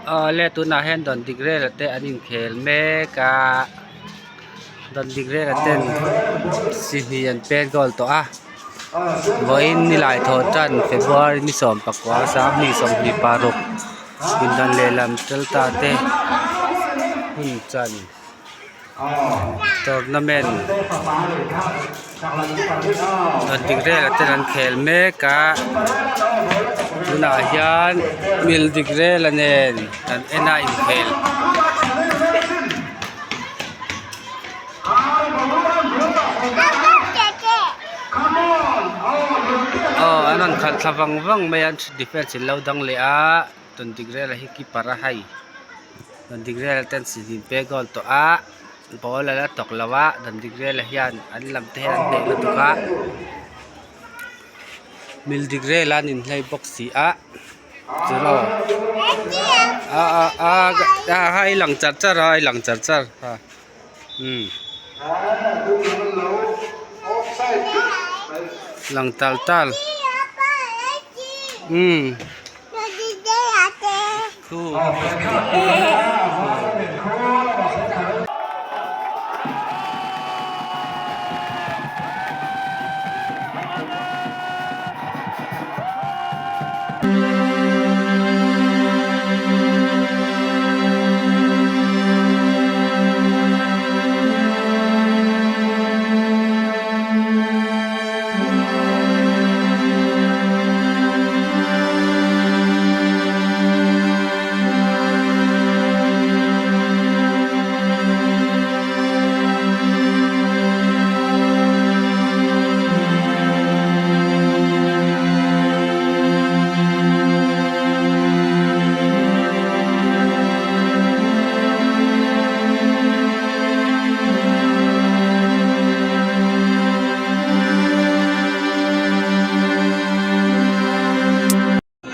Awle tunah hian Dawndigrela te an inkhel mek a Dawndigrela ten sihnih an pet goal tawh a vawiin nilai thawh tan February ni 19 2026 indan lehlam tel ta te hun chan. Tournament dik velah ten an khel mek a tunah hian mil dik vela nen an en a inkhel. Aw an rawn khalh thla vang vang mai a defence in lo dang leh a tawn dik velah hi keeper a hei. Dandigrela ten sihlim pe goal tawh a ball ala tawk lo a Dandigrela hian an lam te hian an hneh lutuk a Mildigrela an inhlei bawk si a zero a a a a a i lang char char a i lang char char a umm lang tal tal umm.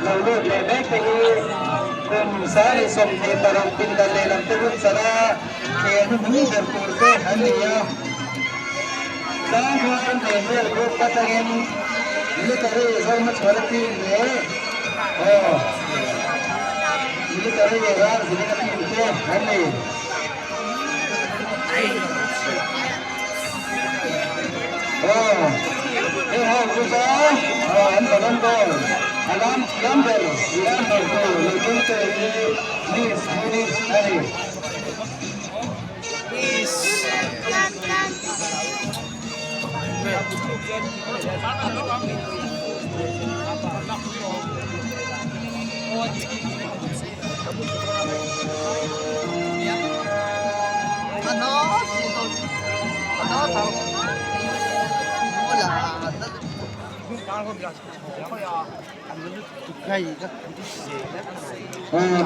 Lo lut leh mek te hi kum 26 pindan lehlam te hun chana khel hnuhnung ber tur te an ni a. Tlangval leh vel group atangin Military Zohmachhuana team leh aw Military Ralzilina team te an ni. Aw heng ho chu chuan aw an balon ball a lam thiam ber lam ber tu luhpui te hi Miss Munish a ni.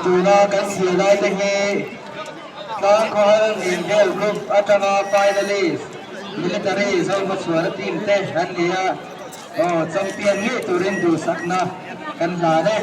Tuna kan thlir lai te hi Tlangkhawhal Inbel Group atanga finalist Military Zohmachhuana team te an ni a, aw champion ngei turin duhsakna kan hlan e.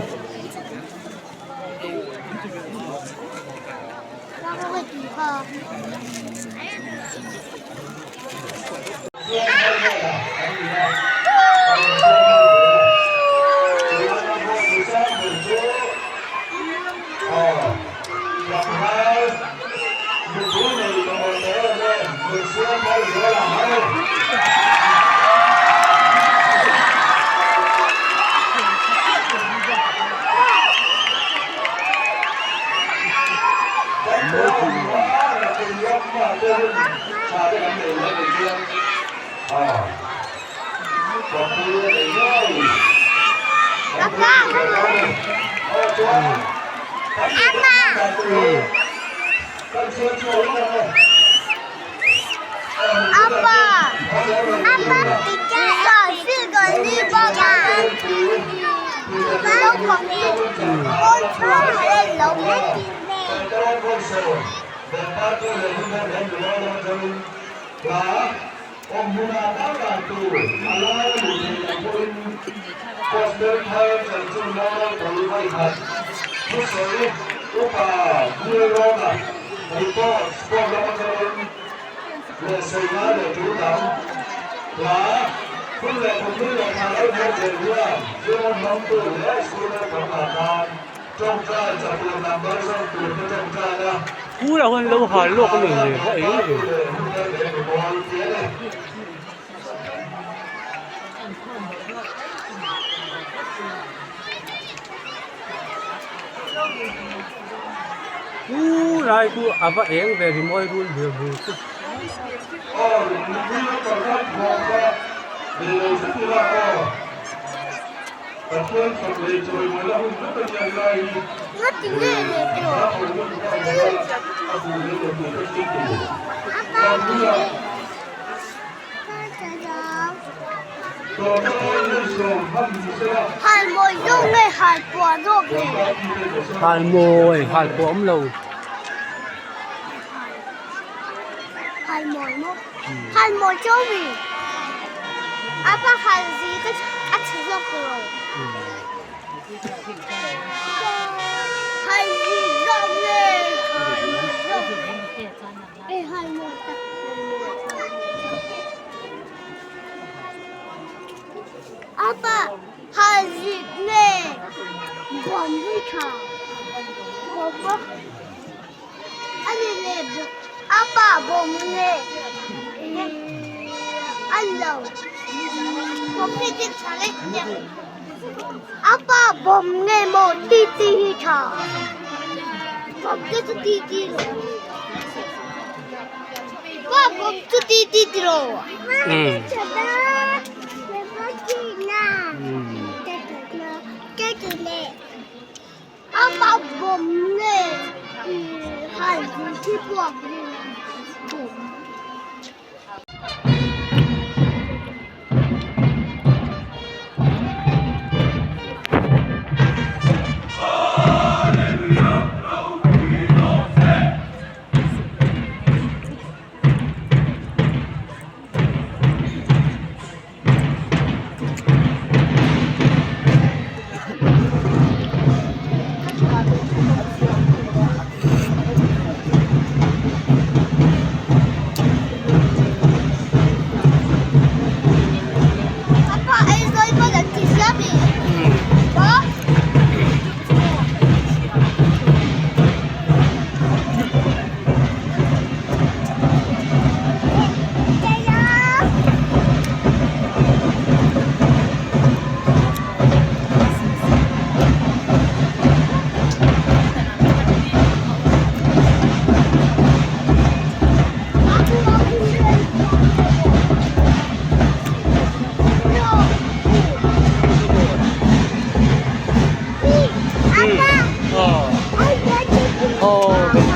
Kula huan lo hal lawk a ni le va eng em. U lai chu a va eng ve rimawi rul bur bur chu. Halmawi halpuah awm lo.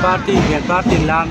Party hian party lam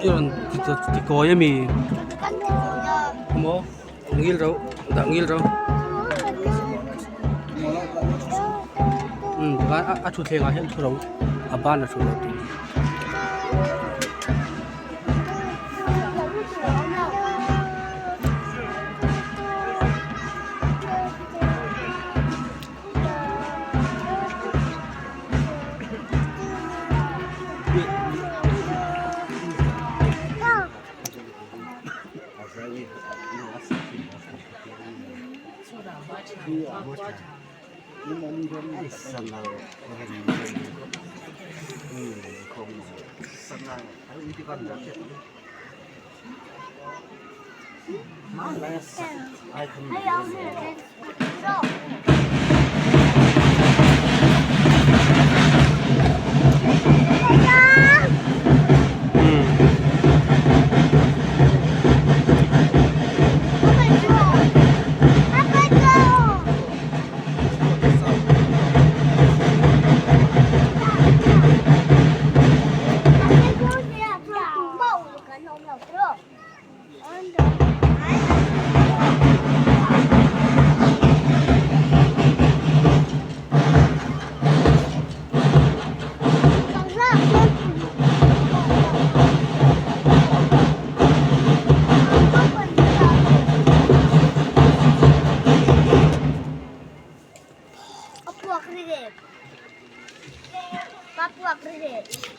i rawn ti kawi a mi maw ngil reuh dah ngil reuh umm tikhan a thutthleng ah hian thu ro a ban a thu lo tih.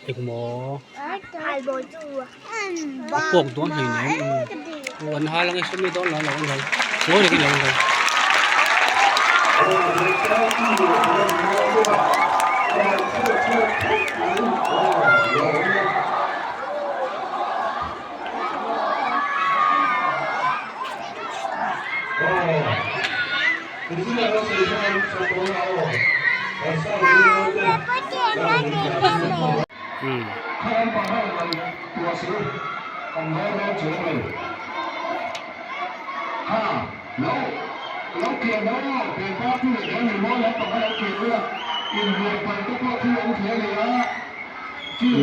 Engmaw a puak dawn hleinem aw an hal ange sawmi dawn lo an lo an hal ngawi rengin lo an hal.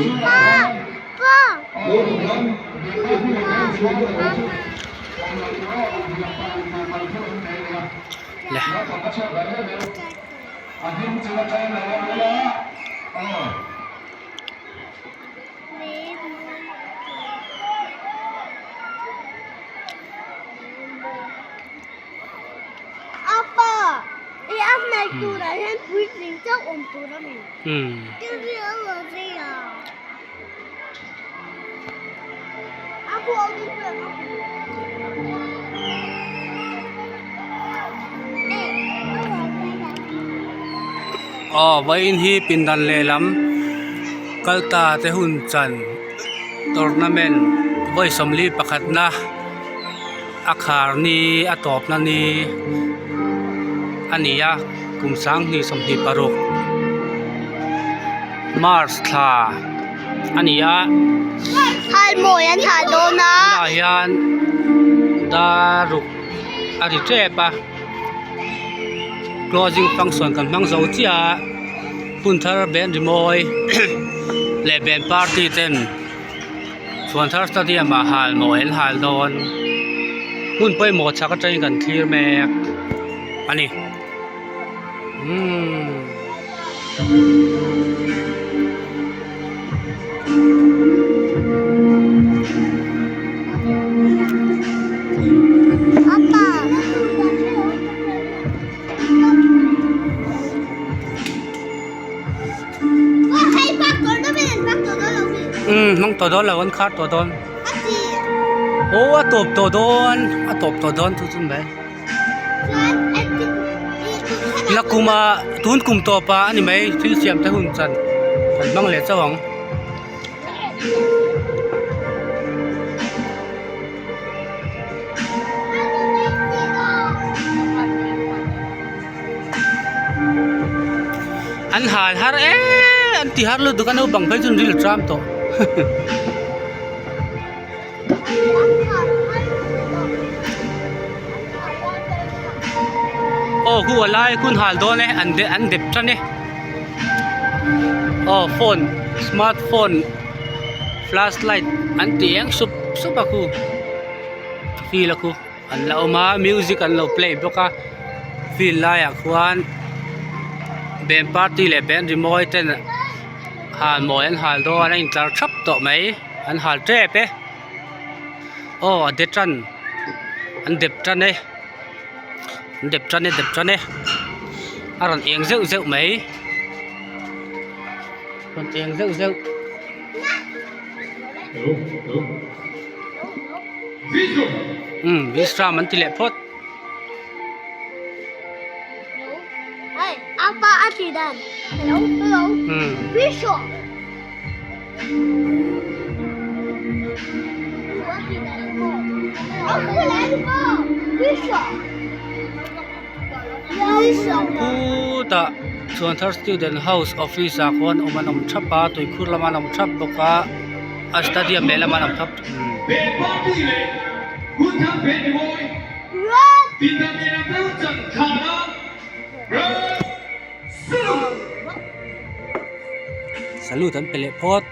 Le. Hmm. Aw vawiin hi pindan lehlam kalta te hun chan tournament vawi sawmli pakhatna a khar ni a tawpna ni a ni a kum sanghnih 26 march thla. a ni a Halmawi an hal dawn a tunah hian daruk a ri tep a closing function kan hmang zo chiah a hun thar band rimawi leh band party ten Chhuanthar stadium ah halmawi an hal dawn hun pawimawh chhak atangin kan thlir mek a ni umm. Umm hmang tawh dawn lo an khar tawh dawn aw a tawp tawh dawn a tawp tawh dawn chu chu mai. La kuma tun kum tawp ah a ni mai thil siam te hun chan kan hmang leh chauh ang. An hal har em an ti har lutuk a naupang phei chu an ril tram tawh. Aw khu a lai hun hal dawn e an de an dep tan e aw phone smart phone flash light an tih eng sup sup a khu field a khu an la awm a music an lo play bawk a field laiah khuan band party leh band rimawi ten halmawi an hal dawn a intlar thap tawh mai. An hal tep e aw a de tan an dep tan e an dep tan e dep tan e a rawn eng zeuh zeuh mai rawn eng zeuh zeuh. Umm vishram an ti leh phawt. Khutah Chhuanthar student house office ah khuan awm an awm thap a tuikhur lamah an awm thap bawk a a stadium lehlamah an awm thap. Salute an pe leh phawt.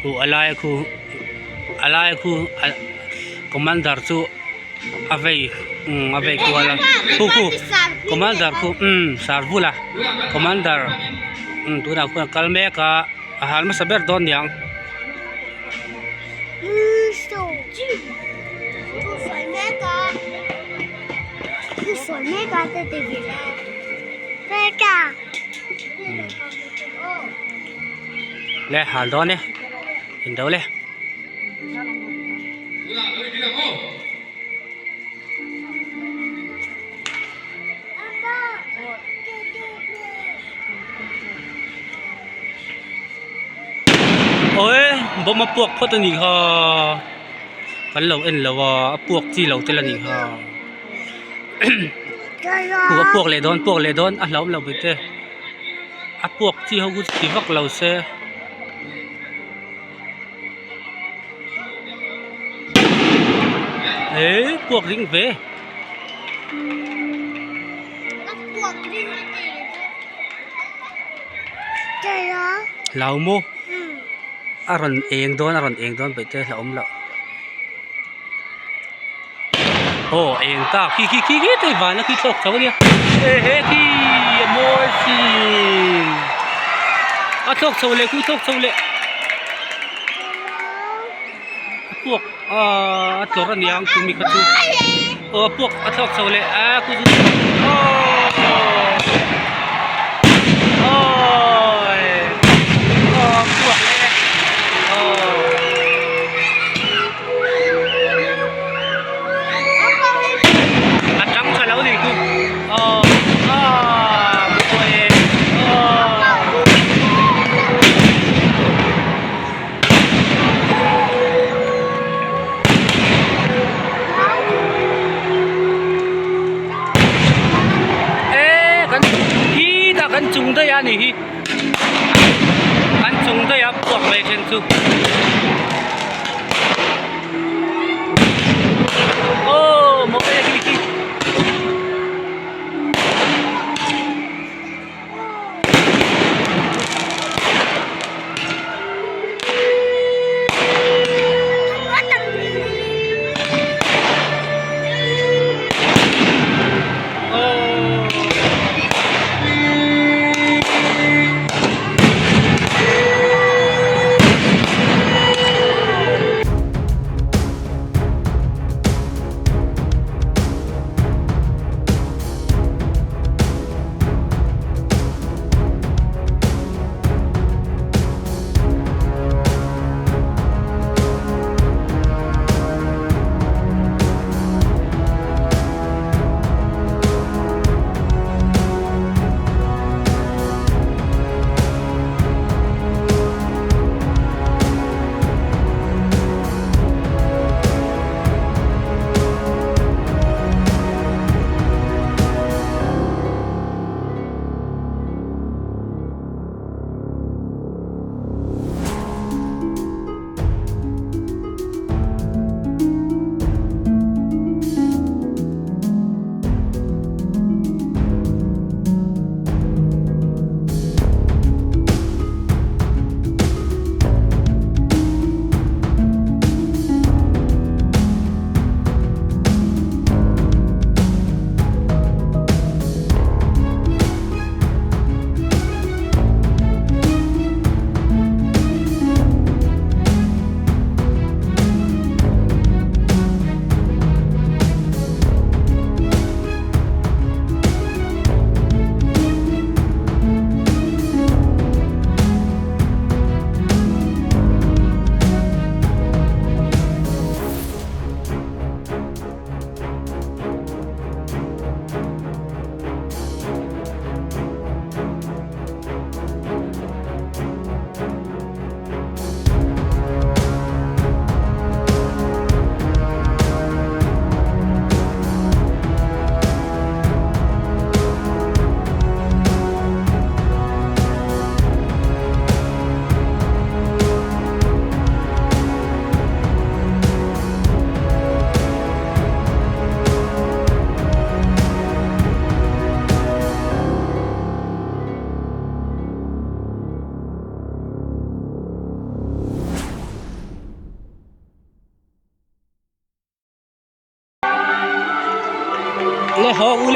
Khu a lai khu a lai khu commander chu a vei umm a vei kual a khu khu commander khu umm sar bula commander umm tunah khuan a kal mek a a hal hmasa ber dawn niang. Le hal dawn e indo le. Awi bawm a puak phawt a nih kha kan lo en lo a a puak chi lo tel a nih kha khu a puak leh dawn puak leh dawn a hlauhawm lo bete a puak chi ho chu ti vak lo se. Eee puak ding ve. Hlau maw a rawn eng dawn a rawn eng dawn paih te hlauhawm loh aw a eng ta khi khi khi khi te van a khi thlawk chho ania e he khi a mawi sin a thlawk chho leh khu thlawk chho leh a puak aaa a tlawrh aniang chumi kha chu aw a puak a thlawk chho leh a khu chu aww awii aw a puak leh e aww. A tang tha lo ni khu aw aaa mawi e aww. Eee kan khitah kan chung daih a nih hi kan chung daih a puak mai then chu aw mawi e khi khi. Haw ula.